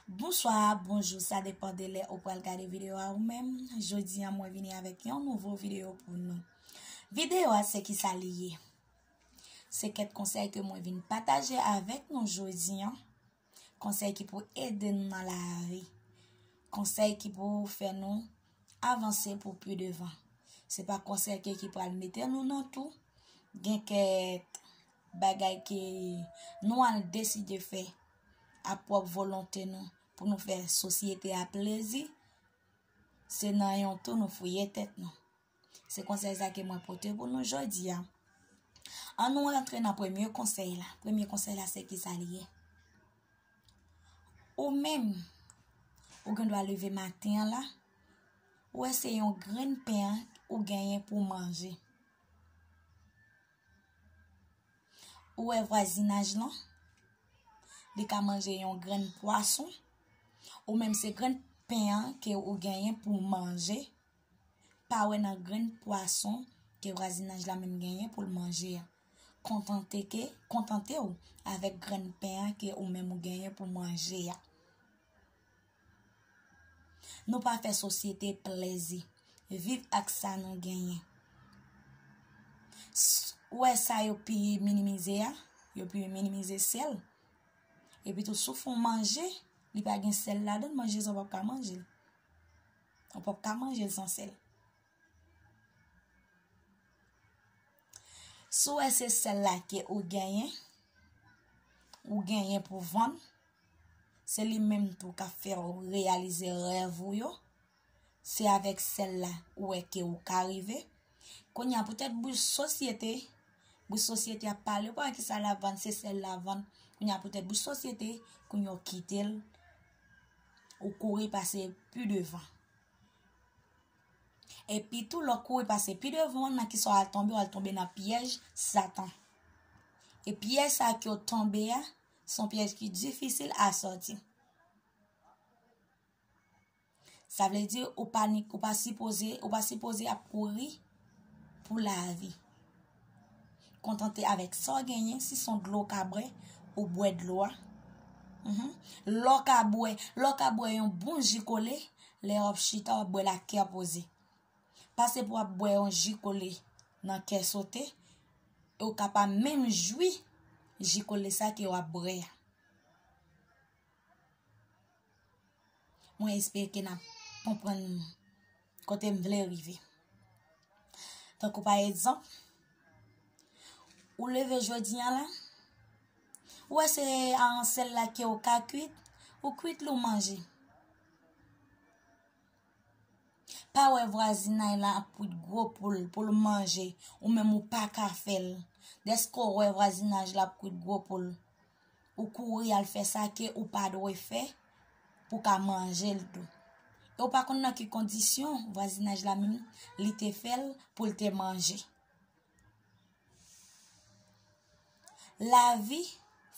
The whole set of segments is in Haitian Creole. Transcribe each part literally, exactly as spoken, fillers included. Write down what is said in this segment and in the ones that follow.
Bonswa, bonjou, sa depann de lè ou pral gade videyo a ou menm. Jodi a, mwen vini avèk yon nouvo videyo pou nou. Videyo a, se ki sa li ye? Se kèk konsèy ke mwen vin pataje avèk nou jodi a. Konsèy ki pou ede nou nan lavi. Konsèy ki pou fè nou avanse pou pi devan. Se pa konsèy ke ki pral mete nou nan tou. Gen kèk bagay ke nou al deside fè ak pwòp volonte nou pou nou fè sosyete a plezi. Se nan yon tou nou fouye tèt nou. Se konsèy sa ke mwen pote pou nou jodi a. An nou rantre nan premye konsèy la. Premye konsèy la se ki sa li ye? Ou menm, ou gen dwa leve maten an la, ou wè se yon grenn pen an ou genyen pou manje. Ou wè vwazinaj lan, li ka manje yon grenn pwason, ou menm se grenn pen an ke ou genyen pou manje, pa wè nan grenn pwason ke vwazinaj la menm genyen pou l manje a. Kontante ke, kontante w avèk grenn pen an ke ou menm ou genyen pou manje a. Nou pa fè sosyete plezi. Viv ak sa nou genyen. S-, ou wè sa yo pi minimize a? Yo pi minimize sèl. Epi tou, si w fè yon manje, li pa gen sèl ladan l, manje sa w p ap ka manje l. Ou p ap ka manje l san sèl. Si w wè se sèl la ke ou genyen, ou genyen pou vann, se li menm tou k ap fè w reyalize rèv ou yo. Se avèk sèl la ou wè ke ou ka rive. Kounye a poutèt bouch sosyete, bouch sosyete ap pale, pou ki sa l ap vann, se sèl la vann. Kounye a poutèt bouch sosyete, kounye a w kite l, ou kouri pase pi devan. Epi tou, lè w kouri pase pi devan, nan ki sa w al tonbe, w al tonbe nan pyèj Satan. E pyèj sa ke w tonbe a, se yon pyèj ki difisil a sòti. Sa vle di, ou pa ni, ou pa sipoze, ou pa sipoze ap kouri pou lavi. Kontante avèk sa w genyen, si se yon dlo w ka bwè, ou bwè dlo a. Mhm. Lè w ka bwè, lè w ka bwè yon bon ji kole, lè w ap chita, w ap bwè l ak kè poze. Pase pou w ap bwè yon ji kole nan kè sote, e w ka pa menm jwi ji kole sa ke w ap bwè a. Mwen espere ke n ap konprann kote m vle rive. Tankou pa egzanp, ou leve jodi a la, ou wè se a yon sèl la ke ou ka kwit, ou kwit li ou manje. Pa wè vwazinay la ap kwit gwo poul pou l manje, ou menm ou pa ka fè l. Dèske w wè vwazinaj la ap kwit gwo poul, ou kouri al fè sa ke ou pa dwe fè pou ka manje l tou. E ou pa konn nan ki kondisyon vwazinaj la menm li te fè l pou l te manje. Lavi,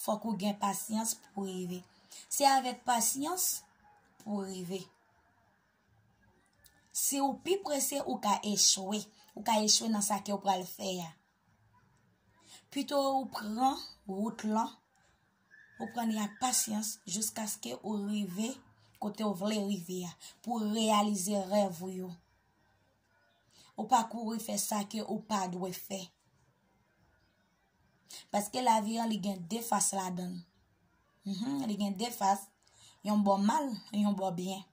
fòk ou gen pasyans pou rive. Se avèk pasyans pou rive. Si ou pi prese, ou ka echwe. Ou ka echwe nan sa ke ou pral fè a. Pito ou pran wout lan, ou pran li ak pasyans jiskaske ou rive kote ou vle rive a, pou reyalize rèv ou yo. Ou pa kouri fè sa ke ou pa dwe fè. Paske lavi an, li gen de fas ladan l. Mhm, li gen de fas, yon bò mal, yon bò byen.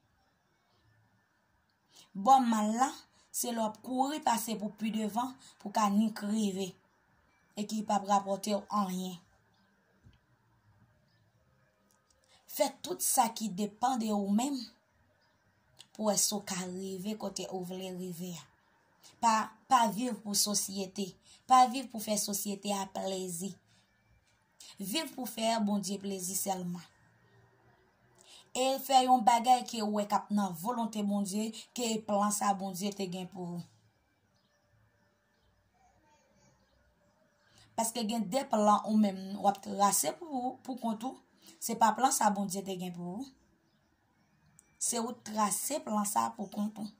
Bò mal la, se lè w ap kouri pase pou pi devan, pou ka nik rive, e ki p ap rapòte w anyen. Fè tout sa ki depann de ou menm pou wè si w ka rive kote ou vle rive a. Pa, pa viv pou sosyete. Pa viv pou fè sosyete a plezi. Viv pou fè Bondye plezi sèlman. E fè yon bagay ke ou wè k ap nan volonte Bondye, ke plan sa Bondye te gen pou ou. Paske gen de plan ou menm w ap trase pou ou, pou kont ou. Se pa plan sa Bondye te gen pou ou. Se ou trase plan sa pou kont ou.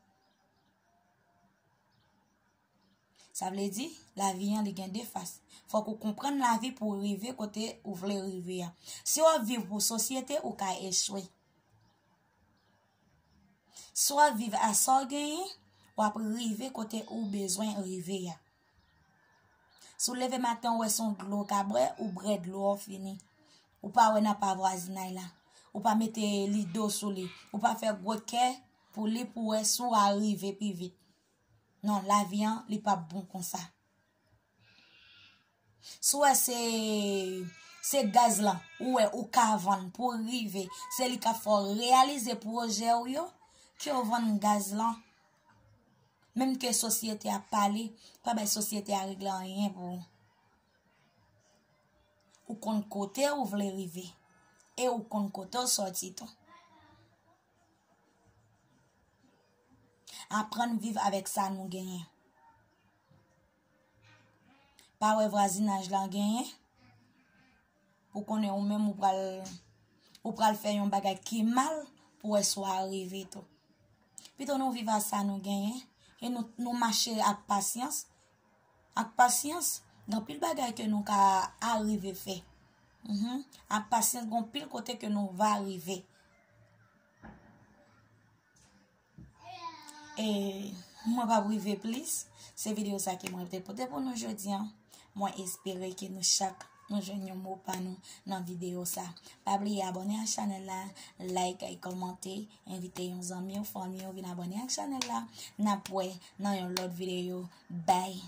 Sa vle di, lavi an li gen de fas. Fòk ou konprann lavi pou w rive kote ou vle rive a. Si w ap viv pou sosyete, ou ka echwe. Si w ap viv a sa w genyen, w ap rive kote ou bezwen rive a. Si w leve maten, ou wè se yon dlo w ka bwè, ou bwè dlo a, w fini. Ou pa wè nan pa vwazinay la. Ou pa mete lido sou li. Ou pa fè gwo kè pou li pou wè si w a rive pi vit. Non, lavi an, li p ap bon konsa. Si w wè se, se gaz lan, ou wè ou ka vann pou rive, se li k ap fè w reyalize pwojè w yo, ke w vann gaz lan. Menm ke sosyete a pale, pa bay sosyete a regle anyen pou ou. Ou konn kote ou vle rive. E ou konn kote w sòti tou. Aprann viv avèk sa nou genyen. Pa wè vwazinaj lan genyen. Pou konnen ou menm ou pral, ou pral fè yon bagay ki mal pou wè si w a rive tou. Pito nou viv a sa nou genyen e nou, nou mache ak pasyans. Ak pasyans, gen anpil bagay ke nou ka arive fè. Mhm. Ak pasyans, gen anpil kote ke nou va rive. E mwen p ap rive plis. Se videyo sa ke mwen te pote pou nou jodi a. Mwen espere ke nou chak nou jwenn yon mo pa nou nan videyo sa. Pa bliye abòne ak chanèl la, like, kòmante, envite yon zanmi w, fanmi w vin abòne ak chanèl la. N ap wè nan yon lòt videyo. Bye.